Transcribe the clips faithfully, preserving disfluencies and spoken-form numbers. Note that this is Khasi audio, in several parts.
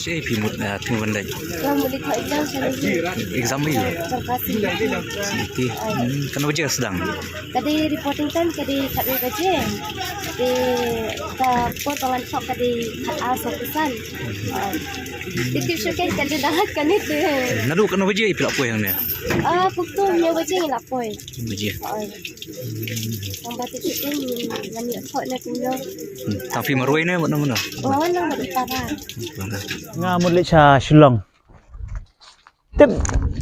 Shi phi mut, ah, thung ban dei. Ka mut dei ka exam sa ni. Exam ni. Sorkar si. Ti. Hmm, kan waje sedang. Ka dei reporting time ka dei khat wei baje. Te ka por ka wan shop ka dei khat ar sa pisan. Ah. Ti tip shu ken ka dei dahat ka nit dei. Nadu kan waje phi la poi hangne? Ah, puktu nyo baje ngi la poi. Nyo baje. Oi. Tang ba ti ti ni ngam ïoh thoh ne kumno. Hmm, tang phi marwei ne mano mano? Oh, nang ba di para. Nga mut leit sha Shillong. Tip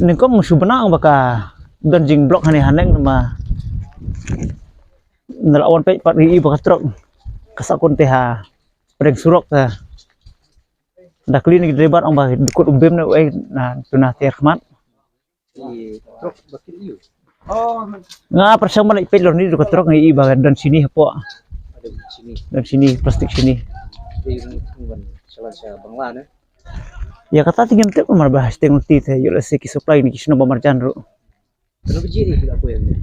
nyngkong shu bna ba ka don jingblock hangne haneng ma. Nga la wan peit pat ngi i ba ka trok ka sakun te ha pdeng surok ta. Da kylli na ki driver ong ba dkut u bim ne u ei na tuna tiar khmat. Ki trok ba kit ïu. Nga pyrshang ban leit peit lor ni ruh ka trok ngi i ba don sini hapoh. Don sini. Don sini, plastik sini. Dei ngi thung ban shalan sha Bangla ne. Ïa kata te ngim tip namar ba hashtag ngi te ïoh lehse ki supply ni ki shnong ba marjan ruh. Kano baje ni phi la poi hangne?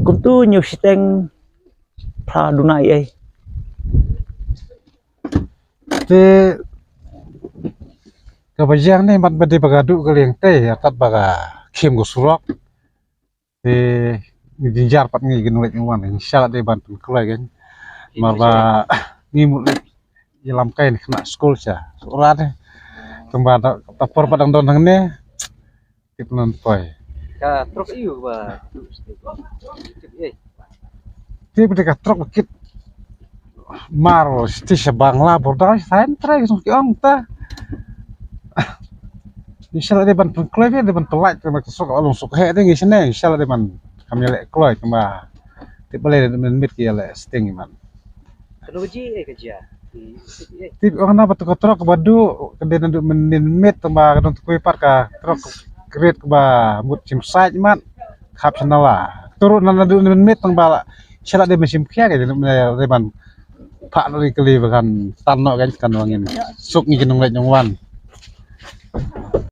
Kumtu hynñiew shiteng phra duna ei ei. Te kaba ïeng ne mat ba dei ba ka duh ka liang te ïa tat ba ka khim ka surok. Te ngi jynjar pat ngi ki nongleit nongwan ngi sha la dei ban pynkloi kein. Mar ba ngi mut leit ïalam kai ne khynnah skul sha Sohra te. Tang ba ta por pat dang don hangne. Tip non poi. Ka trok ïu ba. Tip ei. Tip dei ka trok ba kit. Mar shisha Bangla border sa en trai ki song ki ong ta. Ngi sha la dei ban pynkloi dei ban pynlait ka suk along suk he dei ngi sha ne ngi sha la dei ban kam ïaleh kloi kumba. Tip balei dei mynmiet ki ïaleh sting man. Kano baje ei ka jia? Tip ong na ba tu ka trok ba duh ka dei na duh mynmiet tang ba ka don tu kui pat ka trok krit ba mut shim sait mat khap shanala. Turu na na duh mynmiet tang ba la sha la dei ban shim khia ka dei ban phah na ri kali ba kan tan no kan kan wangin suk ngi ki nongleit nongwan.